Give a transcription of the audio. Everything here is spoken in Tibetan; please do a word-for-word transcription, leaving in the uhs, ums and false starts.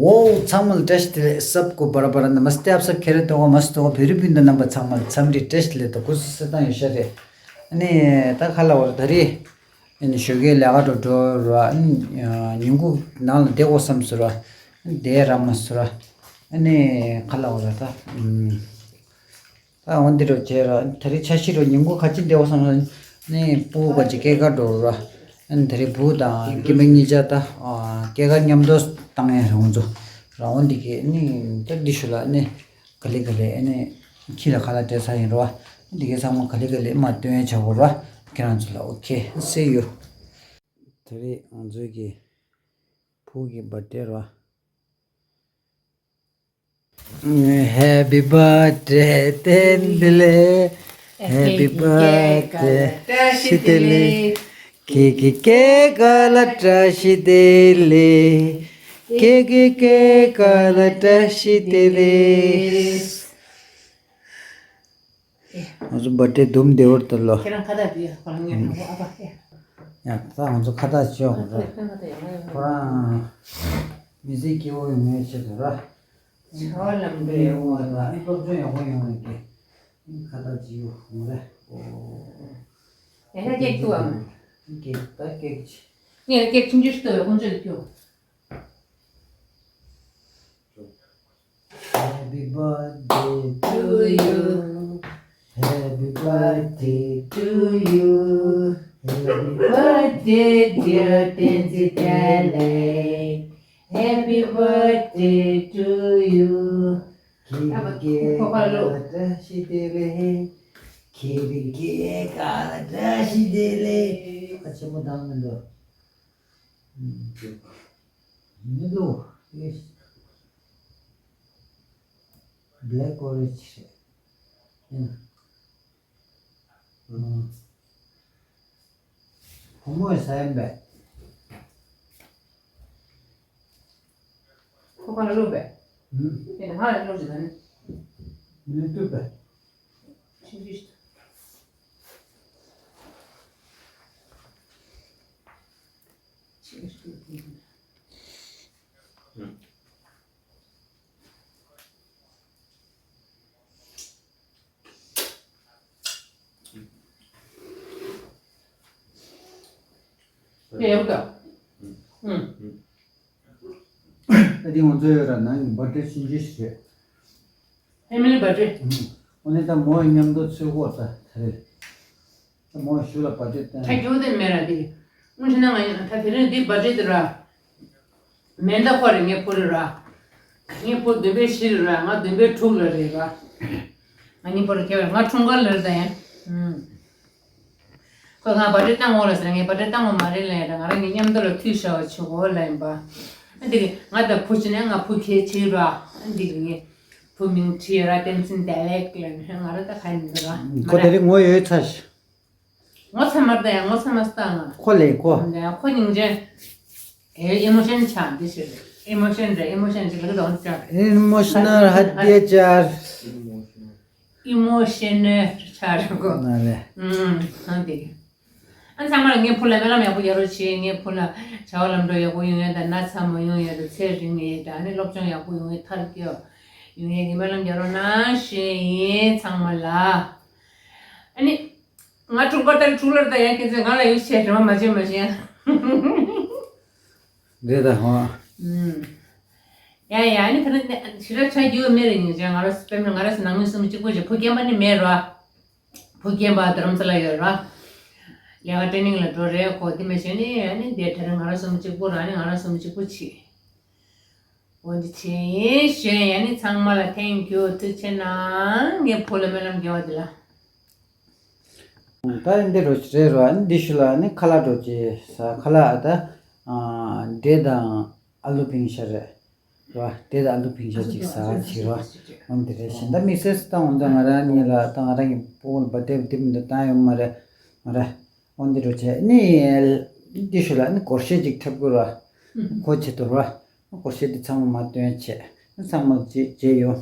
འོ། ཚང་མ་ལ་བཀྲ་ཤིས་བདེ་ལེགས། सबको बराबर नमस्ते, आप सब खैरियत होगा, मस्त होगा। བོད་རིགས་སྤུན་ཟླ་རྣམ་པ་ཚང་མ་ལ་འཚམས་འདྲི་བཀྲ་ཤིས་བདེ་ལེགས་དང་སྐུ་གཟུགས་གསལ་ཐང་ཡོད་ཤག་རེད། ཨ་ནི་ད་ག་ལབ་དགོས་རེད། ད་རེས་ཨ་ནི་ཞོགས་ཀའི་ལས་ཀ་འགྲོ་འགྲོ་ར། ཨ་ནི་ཉིན་གུང་ནང་ལ་བསྡད་དགོས་བསམ་སོང་ར། བསྡད་རག་མ་སོང་ར། ཨ་ནི་ག་ལབ་དགོས་རེད་ད། ཨམ། ད་འོ་འདི་རུ་བྱས་ར། ད་རེས་འཆར་གཞི་རུ་ཉིན་གུང་ག་ཅི་འདེབས་བསམ་ན། ནི་སྤུ་གུ་ག་ཅི་སྐྱེས་སྐར་འགྲོ་ར། ཨ་ནི་ད་རེས་བུ་དང་སྐྱེ་དམན་གཉིས་ཆ་ད་སྐྱེས་སྐར་མཉམ་དུ་བཏང་ཡ་རེད་ང་ཚོ་ར། འོ་འདི་གི་ནི་ད་འདི་ཞུ་ལ་ནི་ག་ལེ་ག་ལེ་ཨ་ནི་ཁྱི་ལ་ཁ་ལག་སྤྲད་ཚར་ཡིན་ར། འདི་གའི་ཚང་མ་ག་ལེ་ག་ལེ་མར་སྟོན་ཡ་བྱ་དགོས་ར། ཁྱེད་རང་ཚོ་ལ། ཨོ་ཁེ། See you. ད་རེས་ང་ཚོའི་གི་བུ་གི་བར་ཌེ་ར། Happy birthday དེ་འདི་ལེ། Happy birthday བཀྲ་ཤིས་བདེ་ལེགས། ཁྱེད་ཀྱི་སྐྱེས་སྐར་ལ་བཀྲ་ཤིས་བདེ་ལེགས། ཁྱེད་ཀྱི་སྐྱེས་སྐར་ལ་བཀྲ་ཤིས་བདེ་ལེགས། ང་ཚོ་བར་ཌེ་དུམ་བདེ་བར་དུ་ལོ། ཁྱེད་རང་ཁ་བཏགས་དེ་ཁོ་རང་ངས་དྲང་པོ་ཨ་ཕ་ཨེ། ཡ་ད་ང་ཚོ་ཁ་བཏགས་བྱེད་ཡོང་ར། ཁོ་རང་མི་ཚེ་སྐྱིད་པོ་ཡོང་བའི་ཆེད་དུ་ར། བྱ་བ་ལམ་འགྲོ་ཡོང་བ་ལ་སློབ་སྦྱོང་ཡག་པོ་ཡོང་བའི་གི་ཁ་བཏགས་བྱེད་ཡོང་ར། ཨོ། ཡ་ད་ཀེག་བཏུ་བ་མ། ཀེག་ད་ཀེག་ཅི། ངས་ཀེག་ཆུང་ཆུང་ཞིག་བཏུ་བས་ཁོང་ཚོས་བཏུ། Happy birthday to you. Happy birthday to you. Happy birthday, dear Tenzin Tele. Happy birthday to you. ཁྱེད་ཀྱི་སྐྱེས་སྐར་ལ་བཀྲ་ཤིས་བདེ་ལེགས། ཁྱེད་ཀྱི་སྐྱེས་སྐར་ལ་བཀྲ་ཤིས་བདེ་ལེགས། ཨ་ཆེན་པོ་དང་མི་འདུག་མི་འདུག་ཡེ། Black Forest རེད། ཡིན། ཨང་། བུ་མོའི་ས་ཡོམ་པས། ཁོ་ཁ་ལ་བླུགས་པས། ཨུམ། དེ་ནི་ཧ་ལ་བླུགས་ཀྱི་ད་ནི། མི་བཏུབ་པས། ཤིང་ཤིང་ཤིང་། དེ་ཡག་པོ་འདུག་ཨུམ། ཨ་དེ་ང་ཚོ་ཡོད་ར། ནང་གི་བར་ཌེ་ཆུང་ཆུང་ཞིག་རེད། ཕེ་མི་ལི་བར་ཌེ། ཨུམ། འོ་ནི་ད་མོ་མཉམ་དུ་ཚོད་དགོས་ད་ད་རེད། ད་མོ་ཞུ་ལ་བར་ཌེ་བཏང་། ཆ་རྒྱུ་དེ་མེད་ར་དེ། དངོས་གཞི་ན་ང་ཡིན་ད་དེ་རིང་འདི་བར་ཌེ་དེ་ར། མེ་མདའ་ཁོ་རེ་ངའི་བུ་རེད་ར། ངའི་བུ་བདུན་པའི་བཞི་རེད་ར། ང་བདུན་པའི་དྲུག་ལ་རེད་ར། ང་གཉིས་བར་ཁྱད་པར། ང་འཁྲུངས་སྐར་ལ་རེད་ད་ཡང་། ཨུམ། ཁོས་ང་བར་ཌེ་བཏང་འོང་ལ་ཟེར། ངས་བར་ཌེ་བཏང་འོང་མ་རེད་ལབ་ཡ་ར། ང་རང་གཉིས་མཉམ་དུ་ལ་མཐུད་བཞག་པ་བྱེད་དགོས་ལབ་ཡིན་པ། ཨ་འདི་གི་ང་དང་བུ་བྱས་ནས་ང་བུ་གལ་ཆེ་ར། ཨ་འདི་གི་ངས་བུ་མིང་བྲིས་ཡོད་ར། བསྟན་འཛིན་བདེ་ལེགས་ལབ་ནས། ང་རང་ད་ག་ཡིན་འདུག་ར། ཁོ་དེ་རིང་ངོ་ཡོད་ཚར་ཤག་ངོ་ཚ་མར་ད་ཡང་ངོ་ཚ་མ་སྟངས་ང་། ཁོ་ལས་ཁོ། ཁོ་སྙིང་རྗེ། ཨེ་ཨི་མོ་ཤན་ཆགས་འདི་ཞིག་རེད། ཨི་མོ་ཤན་རེད། ཨི་མོ་ཤན་ཅིག་ལ་གི་དོན་ཆགས་རེད། Emotional ཧ་ཏེ་ཅར། ཨི་མོ་ཤན་ནི་ཆགས་རེད་གོ། ན་ལེ། ཨུམ། ཨ་འདི། ཨ་ཚང་མ་ལ་ངའི་བུ་ལ་སྨོན་ལམ་ཡག་པོ་རྒྱག་རོགས་བྱེད། ངའི་བུ་ལ་བྱ་བ་ལམ་འགྲོ་ཡག་པོ་ཡོང་ཡ་དང་། ན་ཚ་མ་ཡོང་ཡ་དང་། ཚེ་རིང་ཡ་དང་། ཨ་ནི་སློབ་སྦྱོང་ཡག་པོ་ཡོང་ཡ། མཐར་འཁྱོལ་ཡོང་ཡ་གི་སྨོན་ལམ་རྒྱག་རོགས་གནང་ཞུ་ཡིན་ཚང་མ་ལ། ཨ་ནི། ང་འཁྲུངས་སྐར་ལྟར་འཁྲུག་ལར་ད་ཡང་ཁྱེད་ཚོས་ང་ལ་ཡུལ་ཆེ་དྲི་མ་མ་བྱེད་མ་བྱེད། རེད་ད་ཧོ། ཨུམ། ཡ་ཡ། ཨ་ནི་ཁ་ན་ཞེ་དྲག་ཆ་རྒྱུས་མེད་རེད། སྙིང་རྗེ། ང་རང་སྤེན་པ་ང་རང་སུ་ནང་མི་སུམ་གཅིག་པུ་བྱེད། བུ་རྒན་པ་ནི་མེད་ར། བུ་རྒན་པ་རྡ་རམ་ས་ལ་ཡོད་ར། ལས་ཀ་ཊེ་ནིང་ལ་འགྲོ་རེད་གོ། དེ་མ་བྱས་ནི་ཨ་ནི་དེ་ད་རེས་ང་རང་སུམ་གཅིག་པུ་ར། ཨ་ནི་ང་རང་སུམ་གཅིག་པུ་བྱེད། འོ་འདི་བྱས་ཡིན་ཞུ་ཡ། ཨ་ནི་ཚང་མ་ལ་thank you ཐུགས་རྗེ་གནང་། ངའི་བུ་ལ་སྨོན་ལམ་རྒྱག་པ་འདི་ལ། ད་འདི་རོ་རེད་རོ། ཨ་ནི་འདི་ཞུ་ལ་ཨ་ནི་ཁ་ལག་འགྲོ་ཅི་ཟ། ཁ་ལག་ཨ་ད་འབྲས་དང་ཨ་ལུ་བིང་ཤ་རེད་རོ། འབྲས་དང་ཨ་ལུ་བིང་ཤ་ཅིག་ཟ་ཅི་རོ། འོ་འདི་རེད། གཞན་ད་དམིགས་བསལ་ད་འོ་ད་ང་རང་གཉིས་ལ་ད་ང་རང་གི་སྤུ་གུ་ལ་བར་ཌེ་འདི་མི་འདུག་བཏང་ཡོད་མ་རེད་མ་རེད། འོ་འདི་རོ་བྱས་ནི་འདི་ཞུ་ལ་ཨ་ནི་སྒོར་གཞས་ཅིག་འཁྲབ་དགོས་རོ། ཁོ་ཆེད་དུ་རོ། སྒོར་གཞས་འདི་ཚང་མ་མ་སྟོན་བྱས། ཚང་མ་རྗེས་རྗེས་ཡོང་།